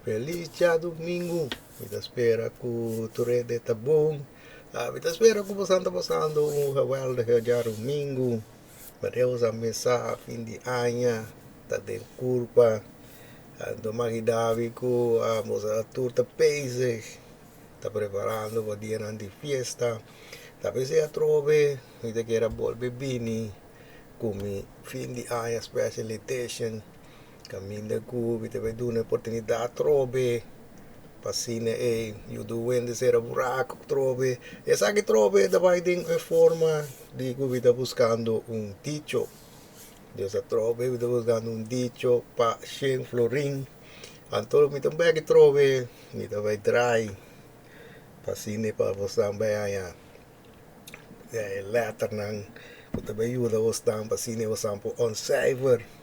Felis djadumingu. Mi ta spera ku tur hende ta bon. Mi ta spera ku boso ta pasando un geweldige djadumingu. Manera boso a mesa fin di aña ta den kurpa. Anto magina mi ku boso tur ta bezig ta preparando pa dianan di fiesta. Ta p'esei atrobe mi ta kere a bolbe bini ku mi fin di aña special edition. Kaminda ku mi ta bai duna e oportunidat atrobe pa asina e yuda wende sera buraku atrobe. Esaki atrobe ta bai den e forma di ku mi ta buskando un dicho. Dios atrobe mi ta buskando un dicho pa shen florin. Anto mi ta bek atrobe mi ta bai drai pa asina pa boso bai haña e letternan ku ta bai yuda bosnan pa asina boso por ontcijfer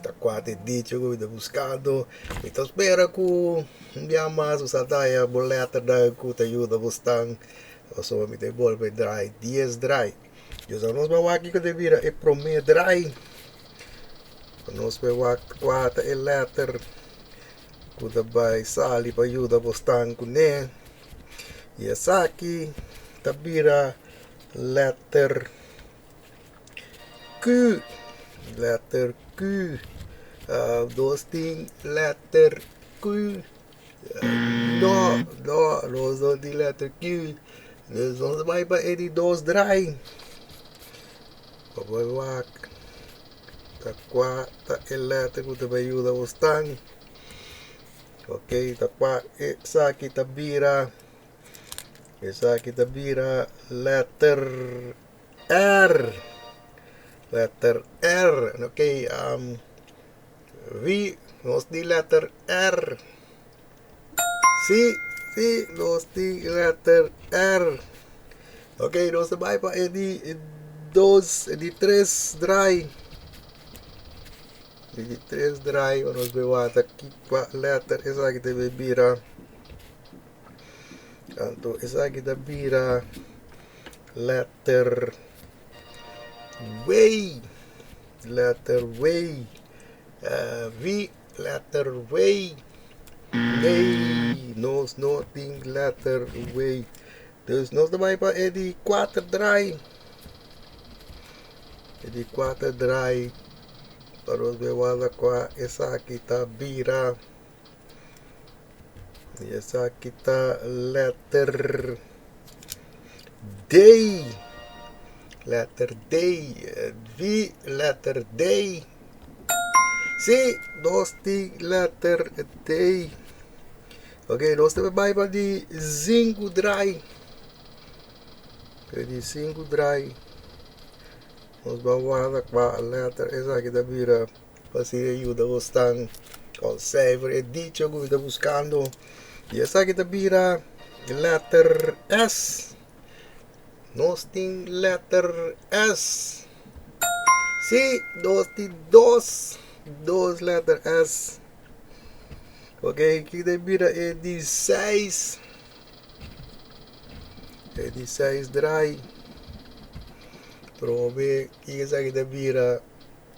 ta kua ta e dicho ku mi ta buskando. Mi ta spera ku un bia mas bo sa ta haya bo letternan ku ta yuda bosnan pasobra mi ta bolbe drai dies drai. Dios a nos bai wak kiko ta bira e prome drai. Nos bai wak kua ta e letter ku ta bai sali pa yuda bosnan kuné. I esaki ta bira letter Q, letter Q. Nos tin letter Q. No, no, nos no tin letter Q. Dus nos bai pa e di dos draai. Pa bo wak ta kua ta e letter ku ta bai yuda bo stan. Ok, ta kua esaki ta bira, esaki ta bira letter R. Letter R. Ok, wie nos di letter R? Si, si, nos di letter R. Ok, nos ta bai pa e di dos, e di tres draai. E di tres draai pa nos bai wak ki kua letter esaki ta bai bira. Anto esaki ta bira letter W. Letter W. Wie letter W. Nee, nos no tin letter W. Dus nos ta bai pa e di kuater draai. E di kuater draai pa nos bai wak kua esaki ta bira. I esaki ta letter D. Letter D. Wie letter D? Si, nos tin letter D. Ok, nos ta bai pa di sinku draai. E di sinku draai. Nos bai warda kua letter esaki ta bira. Pa asina yuda bo stan con cijfer e dicho cu mi ta buscando. Y esaki ta bira letter S. Nos tin letter S. Si, nos tin dos, dos letter S. Ok, ki ta bira e di seis. E di seis draai. Probe ki esaki ta bira.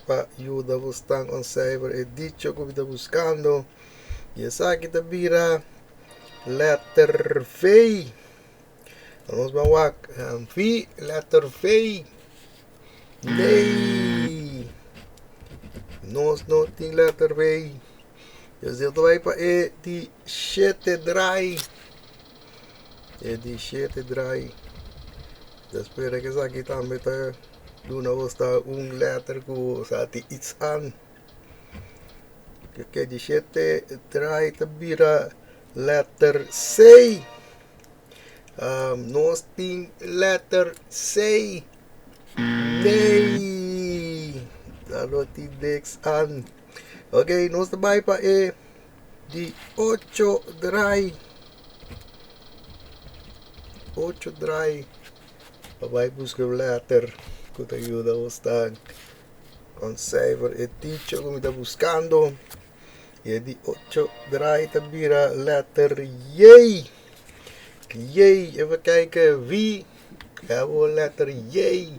Pa yuda bo stan on cijfer e dicho ku mi ta buskando. I esaki ta bira letter V. Nos ban wak V, letter V. Nee, nos no tin letter V. Dus yo ta bai pa e di shete draai. E di shete draai. Ta spera ku esaki tambe ta. Duna bo sta un letter ku sa tin its an. Ke di shete draai ta bira letter C. Nos tin letter C. Nee, ta no tin niks an. Ok, nos ta bai pa e di ocho draai. Ocho draai. Pa bai buska un letter ku ta yuda bo sta ontcijfer e dicho ku mi ta buskando. I e di ocho draai ta bira letter J. J, even kijken, wie hebben we letter J?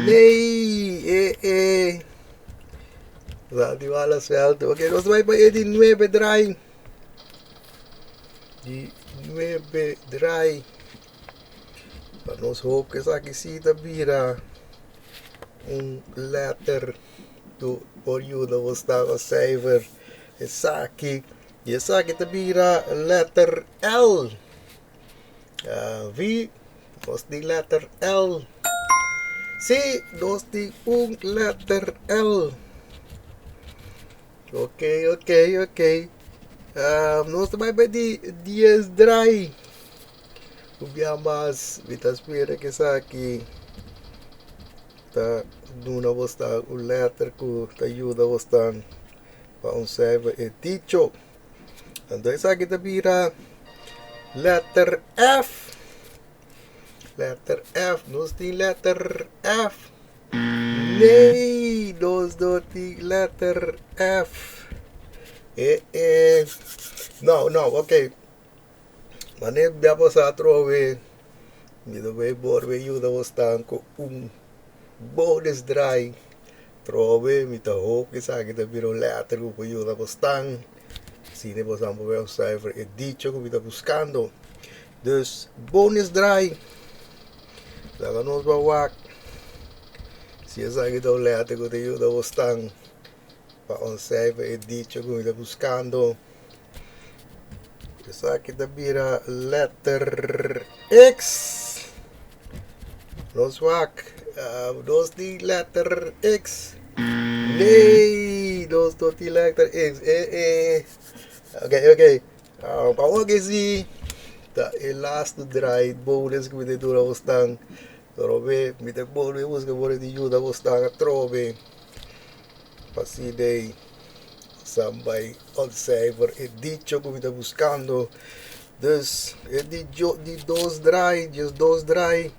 Nee, e e. Sa di bala suelto. Ok, nos bai pa e di nuebe draai. Di nuebe draai. Pa nos hoop ku esaki si ta bira un letter ku por yuda bo sta un cijfer. Esaki, i esaki ta bira letter L. Vi, nos tin letter L. Sí, nos tin un letter L. Ok, ok, ok. Nos ta bai bai di dies draai. Un bia mas mi ta spera ku esaki ta duna bosnan un letter ku ta yuda bosnan pa un cijfer e dicho. Anto esaki ta bira letter F. Letter F, nos tin letter F. Nee, nos no tin letter F. E e. No, no, ok. Wanneer bia pasa atrobe, mi ta bay borbe yuda bosnan ku un bonus draai. Trobe mi ta hoop ku esaki ta bira un letter ku por yuda bosnan. Asina bosnan por bay ontcijfer e dicho ku mi ta buskando. Dus bonus draai. Laga nos bay wak si esaki ta un letter ku ta yuda bosnan pa ontcijfer e dicho ku mi ta buskando. Esaki ta bira letter X. Nos wak, nos tin letter X. Nee, nos no tin letter X. Eh, eh. Ok, ok. Awor ke si ta e laatste draai bonus ku mi ta duna bosnan. Atrobe mi ta bolbe buska por di yuda bosnan atrobe. Pa asina ei sa bai ontcijfer e dicho ku mi ta buskando. Dus e di di dos draai, diesdos draai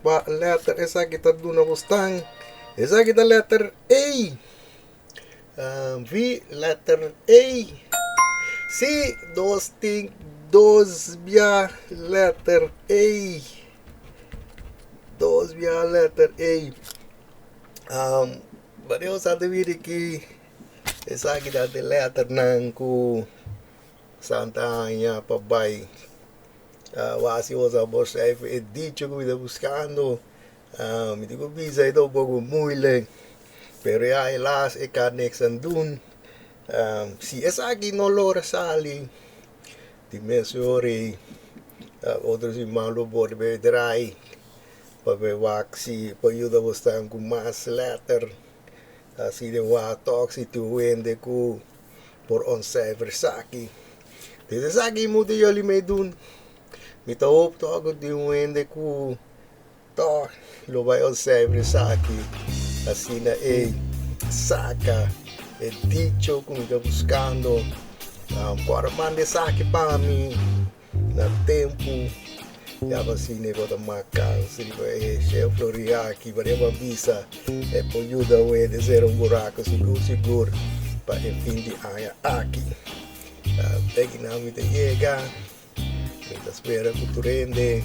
pa letter esaki ta duna bosnan. Esaki ta letter A. Vi letter A. Si nos tin dos bia letter A. Dos bia letter A. Wanneer nos a bini aki esaki ta e letternan ku Santa Aña pa bai. Wasi nos a por schrijven e dicho ku mi ta buskando. Mi tin ku bisa e ta un poko moeilijk, pero ya helaas e kan niks aan doen. Si esaki no logra sali di mes ora ei otro siman lo por bay draai pa bay wak si por yuda bosnan ku mas letter asina wak tok si tin hende ku por ontcijfer esaki. Desde esaki mutu yoli meidun mi ta hoop tok ku tin un hende ku Tok lo bai ontcijfer esaki, asina e saka e dicho ku mi ta buskando. Por a manda esaki pa mi na tempu, ya pa asina e por ta mas kans riba e Chef Floriaki, pasobra bo a bisa e por yuda wende sera un buraku sigur sigur pa e fin di aña aki. P'e kinan mi ta yega. Mi ta spera ku tur hende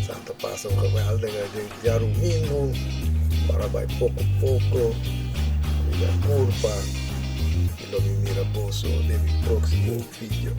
sa ta pasa un geweldige djarumingu para bai poko poko cuida kurpa i lo mi mira boso den mi proksimo video.